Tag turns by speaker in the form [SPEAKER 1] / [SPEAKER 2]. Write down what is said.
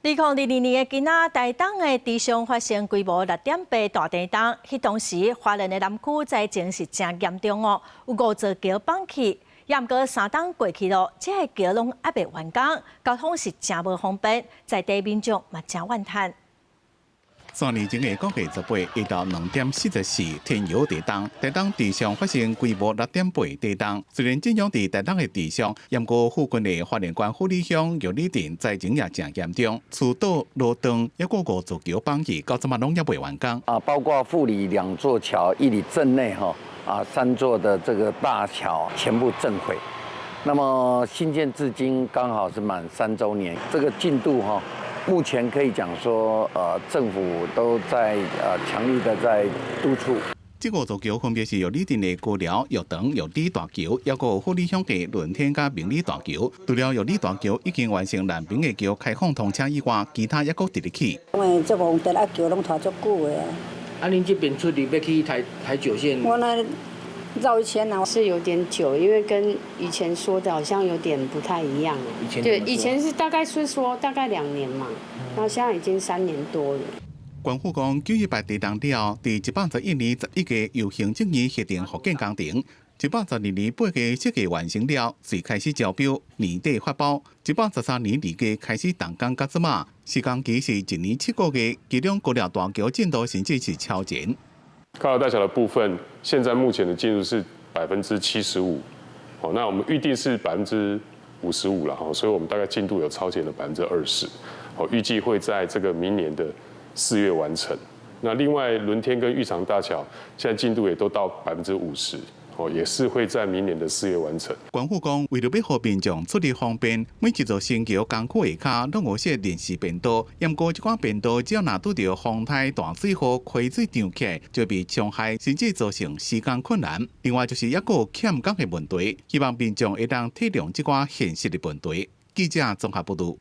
[SPEAKER 1] 2022年的今仔，台東的池上發生規模6.8大地動，彼當時花蓮的南區災情是誠嚴重哦，有五座橋崩去，也毋過3冬過去囉，這个橋攏猶未完工，交通是誠無方便，在地民眾嘛誠怨嘆。
[SPEAKER 2] 3年前的9月18下晝2點44，天搖地動，台東池上發生規模6.8地動。雖然震央佇台東的池上，毋過附近的花蓮縣富里鄉玉里鎮災情也誠嚴重，樹倒路斷，猶閣五座橋崩去，到這馬攏猶未完工。
[SPEAKER 3] 啊，包括富里兩座橋，玉里鎮內哈啊三座的這個大橋全部震毀。那麼興建至今剛好是滿3週年，這個進度哈，目前可以講說，政府都在強力的在督促。
[SPEAKER 2] 這五座橋分別是玉里鎮的高寮、玉長、玉里大橋，猶閣富里鄉的輪天佮明里大橋。除了玉里大橋已經完成南邊的橋開放通車以外，其他猶閣佇咧起。
[SPEAKER 4] 因為這無電啊橋攏拖足久的啊。
[SPEAKER 5] 啊，恁這邊出入欲去台台九線？
[SPEAKER 4] 我那繞一圈啊。
[SPEAKER 6] 是有點久，因為跟以前說的好像有點不太一樣。
[SPEAKER 5] 以前
[SPEAKER 6] 對，以前是大概是說大概2年嘛，然後現在已經3年多了。
[SPEAKER 2] 縣府講9·18地動了後，佇111年11月由行政院核定復建工程，112年8月設計完成了，遂開始招標，年底發包。113年2月開始動工，到這馬時間期是1年7個月，其中高寮大橋進度甚至是超前。
[SPEAKER 7] 高寮大橋的部分，現在目前的進度是75%，好，那我們預定是55%了哈，所以我們大概進度有超前了20%，好，預計會在這個明年的4月完成。那另外輪天跟玉長大橋，現在進度也都到50%。哦，也是會在明年的四月完成。
[SPEAKER 2] 縣府講，為著欲予民眾出入方便，每一座新橋工區下跤攏有設臨時便道。毋過這款便道只要若拄著風颱、大水雨、溪水漲起來，就被沖害，甚至造成施工困難。另外就是猶閣有欠工的問題，希望民眾會當體諒這寡現實的問題。記者綜合報導。